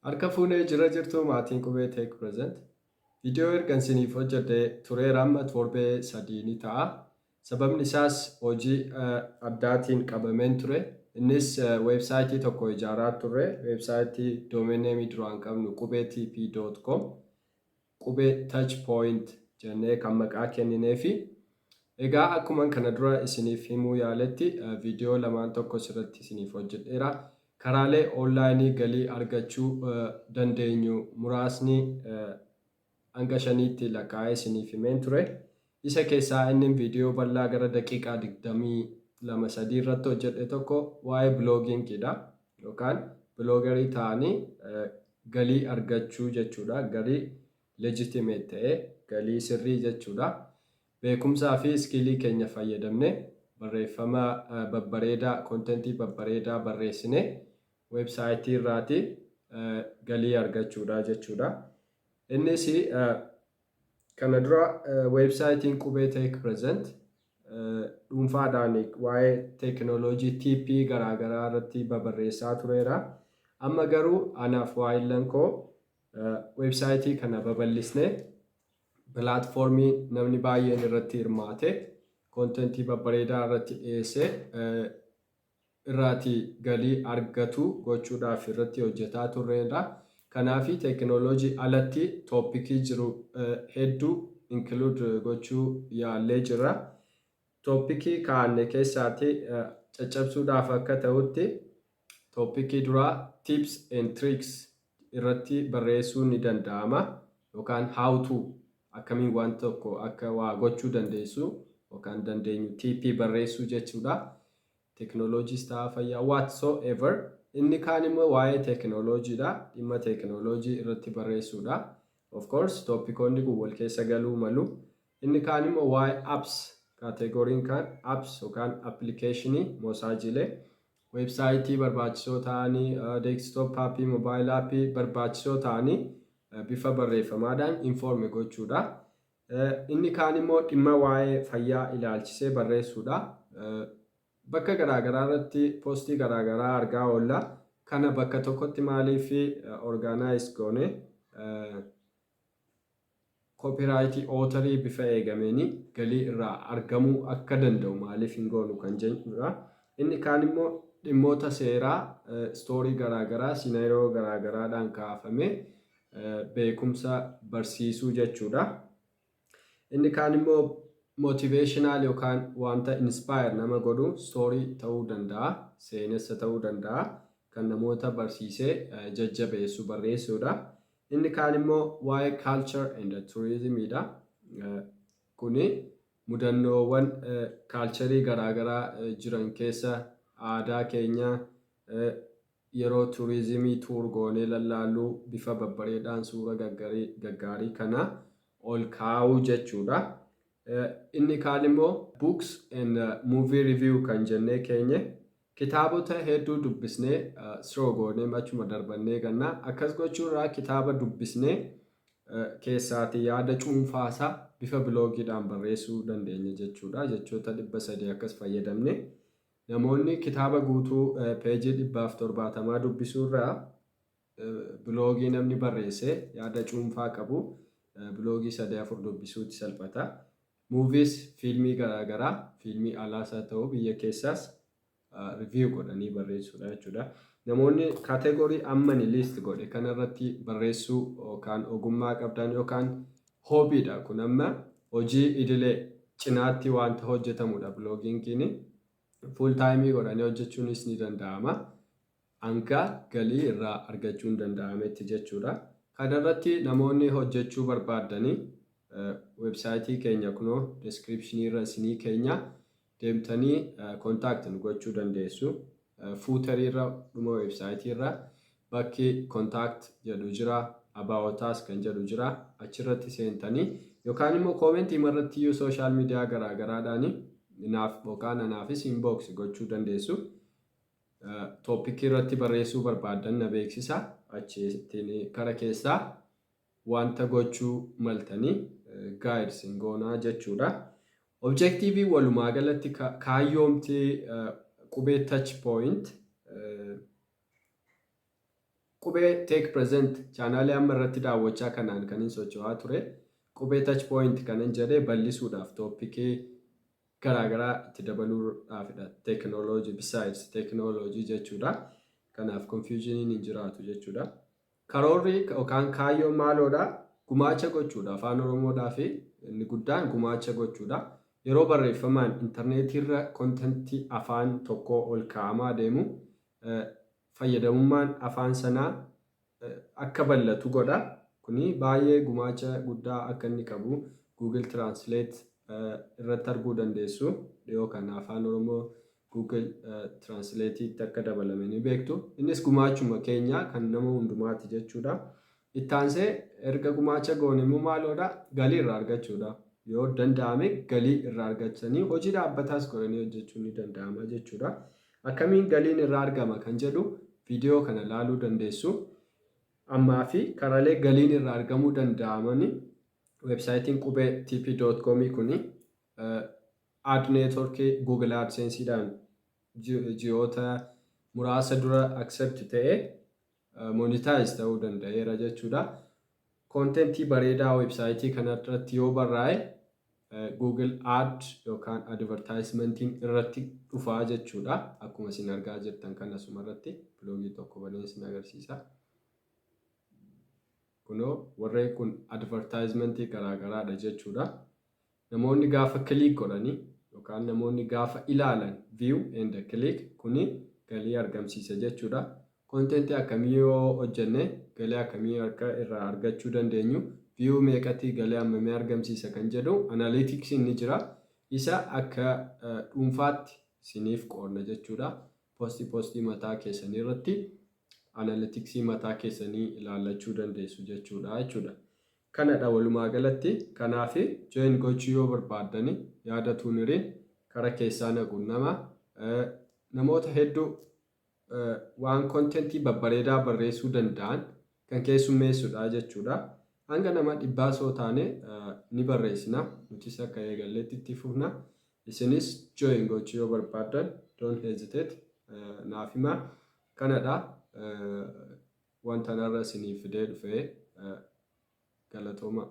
Harka fuunee jira jirtu maatiin Qubee Tech Present. Viidiyoo ergan isiniif hojjedhe tureera, amma torbee 3 ni ta'a. Sababni isaas hojii addaatiin qabameen ture. Innis weebsaayitii tokko ijaaraa turre. Weebsaayitii domain name duraan qabnu qubeetp.com, Qubee Touch Point jennee kan maqaa kennineefi. Egaa akkuman kana dura isiniif himuu yaaletti viidiyoo lamaan tokko sirratti isiniif hojjedheera. Karaalee onlaayinii galii argachuu dandeenyu muraasni hanga shaniitti lakkaa'ee isiniif himeen ture. Isa keessaa innin viidiyoo bal'aa gara daqiiqaa 22 3 irratti hojjedhe tokko waa'ee blogging dha. Yookaan bloggerii ta'anii galii argachuu jechuudha. Galii legitimate ta'e, galii sirrii jechuudha. Beekumsaa fi iskiilii keenya fayyadamnee barreeffama babbareedaa, kontentii babbareedaa barreessinee weebsaayitii irraati galii argachuudha jechuudha. Innis kana dura weebsaayitiin Qubee Tech Present dhuunfaadhaan waa'ee teekinooloojii TP garaagaraa irratti babarreessaa tureera. Amma garuu anaaf waayillan koo weebsaayitii kana babal'isnee pilaatfoormii namni baay'een irratti hirmaate, kontentii babbareedaa irratti dhiyeessee irraati galii argatu gochuudhaaf irratti hojjetaa turreerra. Kanaafi teekinooloojii alatti tooppikii jiru hedduu include gochuu yaallee jirra. Tooppikii kaa'anne keessaati caccabsuudhaaf akka ta'utti tooppikii duraa tips and tricks irratti barreessuun ni danda'ama, yookaan how to, akkamiin waan tokko akka waa gochuu dandeessu yookaan dandeenyu TP barreessuu jechuudha. Teknooloojiis ta'a, fayyaa, whatsoever. Inni kaan immoo waa'ee teknooloojiidha. Dhimma teknooloojii irratti barreessuudha. Of course tooppikoonni kun wal keessa galuu malu. Inni kaan immoo waa'ee apps, kaateegoriin kaan apps yookaan appilikeeshinii, moosaajiilee weebsaayitii barbaachisoo ta'anii, desktop aappii, mobile aappii barbaachisoo ta'anii bifa barreeffamaadhaan inform gochuudha. Inni kaan immoo dhimma waa'ee fayyaa ilaalchisee barreessuudha. Bakka garaagaraa irratti poostii garaagaraa argaa oolla. Kana bakka tokkotti maaliif organize goone koopiraayitii ootarii bifa eegameeni galii irraa argamuu akka danda'u maaliif hin goonu kan jedhudha. Inni kaan immoo dhimmoota seeraa istoorii garaagaraa, siinaariyoo garaagaraadhaan kaafamee beekumsa barsiisuu jechuudha. Inni kaan immoo motivational yookaan wanta inspire nama godhu story ta'uu danda'a, seenessa ta'uu danda'a, kan namoota barsiisee jajjabeessu barreessuudha. Inni kaan immoo waa'ee culture and tourism dha. Kuni mudannoowwan kaalcharii garaagaraa jiran keessa aadaa keenya yeroo turizimii tour goonee lallaallu bifa babbareedhaan suura gaggaarii kana ol kaa'uu jechuudha. Inni kaan immoo books and movie review kan jennee keenye, kitaabota hedduu dubbisnee siroo goonee achuma darbannee ganna. Akkas gochuurraa kitaaba dubbisnee keessaatii yaada cuunfaasaa bifa biloogiidhaan barreessuu dandeenya jechuudha. Jechoota 300 akkas fayyadamne namoonni kitaaba guutuu peejii 170 dubbisuurraa biloogii namni barreesse yaada cuunfaa qabu biloogii sadii afur dubbisuutti salphata. Movies, fiilmii garaagaraa, fiilmii alaas haa ta'u biyya keessaas, review godhanii barreessuudha jechuudha. Namoonni kaategorii ammani list godhe kanarratti barreessuu yookaan ogummaa qabdan yookaan hoobiidha, kun amma hojii idilee cinaatti wanta hojjetamudha biloogingiin. Full time godhanii hojjechuunis ni danda'ama. Hanga galii irraa argachuun danda'ametti jechuudha. Kanarratti namoonni hojjechuu barbaaddanii weebsaayitii keenya kunoo description irra isinii keenya, deemtanii contact nu gochuu dandeessu. Footerii irra, dhuma weebsaayitii irra bakki contact jedhu jira, about us kan jedhu jira. Achirratti seentanii yookaan immoo koomentii irratti iyyuu social media garaagaraadhaan naaf yookaan anaafis inbox gochuu dandeessu. Tooppikii irratti barreessuu barbaaddan na beeksisa. Achi kara keessaa wanta gochuu maltanii guides goonaa jechuudha. Objektiivii walumaa galatti kaayyoomti Qubee Touch Point Qubee Tech Present chaanaalii amma irratti daawwachaa kanaan kan hin socho'aa ture. Qubee Touch Point kanan jedhee bal'isuudhaaf, topicii garaagaraa itti dabaluudhaafidha. Teekinooloojii, besides teekinooloojii jechuudha. Kanaaf confusioniin hin jiraatu jechuudha. Karoorri yookaan kaayyoon maaloodha? Gumaacha gochuudha. Afaan Oromoodhaa fi inni guddaan gumaacha gochuudha. Yeroo barreeffamaan intarneetiirra contentii afaan tokkoo ol kaa'amaa deemu, fayyadamummaan afaan sanaa akka bal'atu godha. Kuni baay'ee gumaacha guddaa akka inni qabu Google Translate irratti arguu dandeessu. Dhiyoo kana Afaan Oromoo Google Translate'itti akka dabalame ni beektu. Innis gumaachuma keenya kan nama hundumaati jechuudha. Ittaansee erga gumaacha goone immoo maaloodha? Galii irraa argachuudha. Yoo danda'ame galii irraa argachanii hojii dhaabbataas godhanii hojjechuun ni danda'ama jechuudha. Akkamiin galiin irraa argama kan jedhu viidiyoo kana ilaaluu dandeessu. Ammaa fi karaalee galiin irraa argamuu danda'amani, websiteiin qubee tp.com kuni ad networkii Google AdSense'dhaan ji'oota muraasa dura accept ta'ee monetize ta'uu danda'eera jechuudha. Contentii bareedaa websiteii kanarratti yoo barraa'e, Google Ad yookaan advertisementiin irratti dhufaa jechuudha. Akkuma isin argaa jirtan kan asumarratti blogii tokko banee isin agarsiisa. Kunoo warreen kun advertisementii garaagaraadha jechuudha. Namoonni gaafa click godhanii yookaan namoonni gaafa ilaalan, view and click, kuni galii argamsiisa jechuudha. Contentii akkamii yoo hojjenne galii akkamii akka irraa argachuu dandeenyu, view meeqatti galii hammamii argamsiisa kan jedhu analyticsiin ni jira. Isa akka dhuunfaatti isiniif qoodna jechuudha. Postii mataa keessanii irratti analyticsii mataa keessanii ilaallachuu dandeessu jechuudha. Kanadha walumaa galatti. Kanaaf join gochuu yoo barbaaddani, yaada tuuniriin kara keessaa naquunnama. Namoota hedduu waan contentii babbareedaa barreessuu danda'an kan keessummeessudha jechuudha. Hanga nama 100 soo taane ni barreessina. Nutis akka eegalleetti itti fufna. Isinis join gochuu yoo barbaaddan, don't hesitate, naaf himaa. Kanadha wanta narra isiniif fidee dhufee. Galatooma.